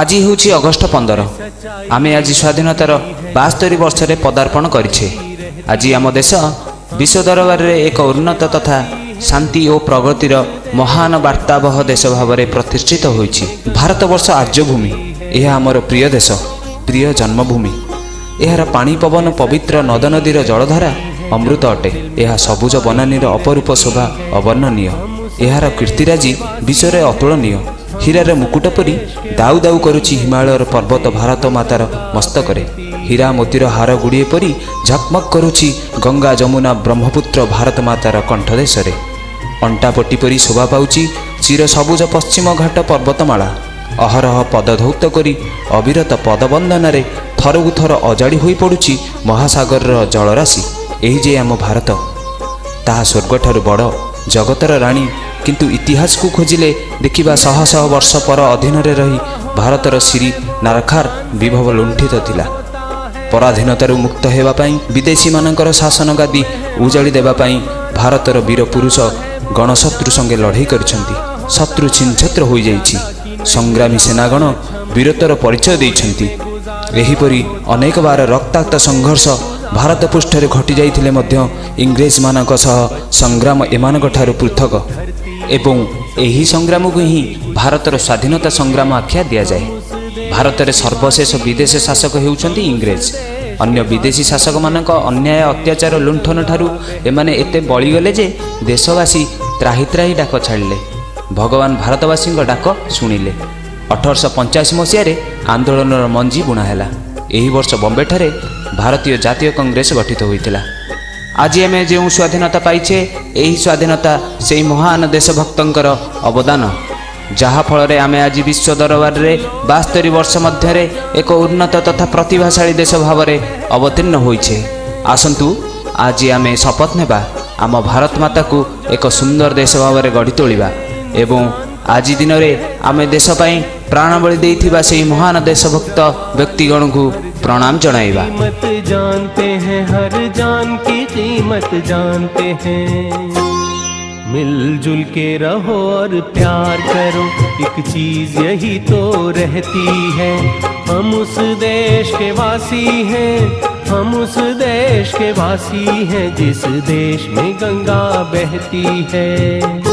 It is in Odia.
ଆଜି ହେଉଛି ଅଗଷ୍ଟ 15। ଆମେ ଆଜି ସ୍ୱାଧୀନତାର 72 ବର୍ଷରେ ପଦାର୍ପଣ କରିଛେ। ଆଜି ଆମ ଦେଶ ବିଶ୍ୱ ଦରବାରରେ ଏକ ଉନ୍ନତ ତଥା ଶାନ୍ତି ଓ ପ୍ରଗତିର ମହାନ ବାର୍ତ୍ତାବହ ଦେଶ ଭାବରେ ପ୍ରତିଷ୍ଠିତ ହୋଇଛି। ଭାରତବର୍ଷ ଆର୍ଯ୍ୟଭୂମି। ଏହା ଆମର ପ୍ରିୟ ଦେଶ, ପ୍ରିୟ ଜନ୍ମଭୂମି। ଏହାର ପାଣି ପବନ, ପବିତ୍ର ନଦ ନଦୀର ଜଳଧାରା ଅମୃତ ଅଟେ। ଏହା ସବୁଜ ବନାନୀର ଅପରୂପ ଶୋଭା ଅବର୍ଣ୍ଣନୀୟ। ଏହାର କୀର୍ତ୍ତିରାଜି ବିଶ୍ୱରେ ଅତୁଳନୀୟ। ହୀରାର ମୁକୁଟ ପରି ଦାଉ ଦାଉ କରୁଛି ହିମାଳୟର ପର୍ବତ ଭାରତ ମାତାର ମସ୍ତକରେ। ହୀରା ମୋତିର ହାର ଗୁଡ଼ିଏ ପରି ଝକମକ କରୁଛି ଗଙ୍ଗା, ଯମୁନା, ବ୍ରହ୍ମପୁତ୍ର ଭାରତ ମାତାର କଣ୍ଠଦେଶରେ। ଅଣ୍ଟାପଟି ପରି ଶୋଭା ପାଉଛି ଚିର ସବୁଜ ପଶ୍ଚିମ ଘାଟ ପର୍ବତମାଳା। ଅହରହ ପଦଧୌତ କରି ଅବିରତ ପଦବନ୍ଦନାରେ ଥରକୁ ଥର ଅଜାଡ଼ି ହୋଇପଡ଼ୁଛି ମହାସାଗରର ଜଳରାଶି। ଏହି ଯେ ଆମ ଭାରତ, ତାହା ସ୍ୱର୍ଗଠାରୁ ବଡ଼, ଜଗତର ରାଣୀ। କିନ୍ତୁ ଇତିହାସକୁ ଖୋଜିଲେ ଦେଖିବା ଶହ ଶହ ବର୍ଷ ପର ଅଧୀନରେ ରହି ଭାରତର ଶିରୀ ନାରଖାର ବିଭବ ଲୁଣ୍ଠିତ ଥିଲା। ପରାଧୀନତାରୁ ମୁକ୍ତ ହେବା ପାଇଁ, ବିଦେଶୀମାନଙ୍କର ଶାସନ ଗାଦି ଉଜାଡ଼ି ଦେବା ପାଇଁ ଭାରତର ବୀର ପୁରୁଷ ଗଣଶତ୍ରୁ ସଙ୍ଗେ ଲଢ଼େଇ କରିଛନ୍ତି। ଶତ୍ରୁ ଛିନଛତ୍ର ହୋଇଯାଇଛି। ସଂଗ୍ରାମୀ ସେନାଗଣ ବୀରତ୍ୱର ପରିଚୟ ଦେଇଛନ୍ତି। ଏହିପରି ଅନେକ ବାର ରକ୍ତାକ୍ତ ସଂଘର୍ଷ ଭାରତ ପୃଷ୍ଠରେ ଘଟିଯାଇଥିଲେ ମଧ୍ୟ ଇଂରେଜମାନଙ୍କ ସହ ସଂଗ୍ରାମ ଏମାନଙ୍କଠାରୁ ପୃଥକ ଏବଂ ଏହି ସଂଗ୍ରାମକୁ ହିଁ ଭାରତର ସ୍ୱାଧୀନତା ସଂଗ୍ରାମ ଆଖ୍ୟା ଦିଆଯାଏ। ଭାରତରେ ସର୍ବଶେଷ ବିଦେଶ ଶାସକ ହେଉଛନ୍ତି ଇଂରେଜ। ଅନ୍ୟ ବିଦେଶୀ ଶାସକମାନଙ୍କ ଅନ୍ୟାୟ, ଅତ୍ୟାଚାର, ଲୁଣ୍ଠନ ଠାରୁ ଏମାନେ ଏତେ ବଳିଗଲେ ଯେ ଦେଶବାସୀ ତ୍ରାହି ତ୍ରାହି ଡାକ ଛାଡ଼ିଲେ। ଭଗବାନ ଭାରତବାସୀଙ୍କ ଡାକ ଶୁଣିଲେ। 1885 ମସିହାରେ ଆନ୍ଦୋଳନର ମଞ୍ଜି ବୁଣା ହେଲା। ଏହି ବର୍ଷ ବମ୍ବେଠାରେ ଭାରତୀୟ ଜାତୀୟ କଂଗ୍ରେସ ଗଠିତ ହୋଇଥିଲା। ଆଜି ଆମେ ଯେଉଁ ସ୍ୱାଧୀନତା ପାଇଛେ, ଏହି ସ୍ୱାଧୀନତା ସେହି ମହାନ ଦେଶଭକ୍ତଙ୍କର ଅବଦାନ, ଯାହାଫଳରେ ଆମେ ଆଜି ବିଶ୍ୱ ଦରବାରରେ 72 ବର୍ଷ ମଧ୍ୟରେ ଏକ ଉନ୍ନତ ତଥା ପ୍ରତିଭାଶାଳୀ ଦେଶ ଭାବରେ ଅବତୀର୍ଣ୍ଣ ହୋଇଛେ। ଆସନ୍ତୁ ଆଜି ଆମେ ଶପଥ ନେବା, ଆମ ଭାରତ ମାତାକୁ ଏକ ସୁନ୍ଦର ଦେଶ ଭାବରେ ଗଢ଼ି ତୋଳିବା ଏବଂ ଆଜି ଦିନରେ ଆମେ ଦେଶ ପାଇଁ ପ୍ରାଣବଳି ଦେଇଥିବା ସେହି ମହାନ ଦେଶଭକ୍ତ ବ୍ୟକ୍ତିଗଣଙ୍କୁ ପ୍ରଣାମ ଜଣାଇବା। कीमत जानते हैं, हर जान की कीमत जानते हैं। मिलजुल के रहो और प्यार करो, एक चीज यही तो रहती है। हम उस देश के वासी हैं, हम उस देश के वासी हैं, जिस देश में गंगा बहती है।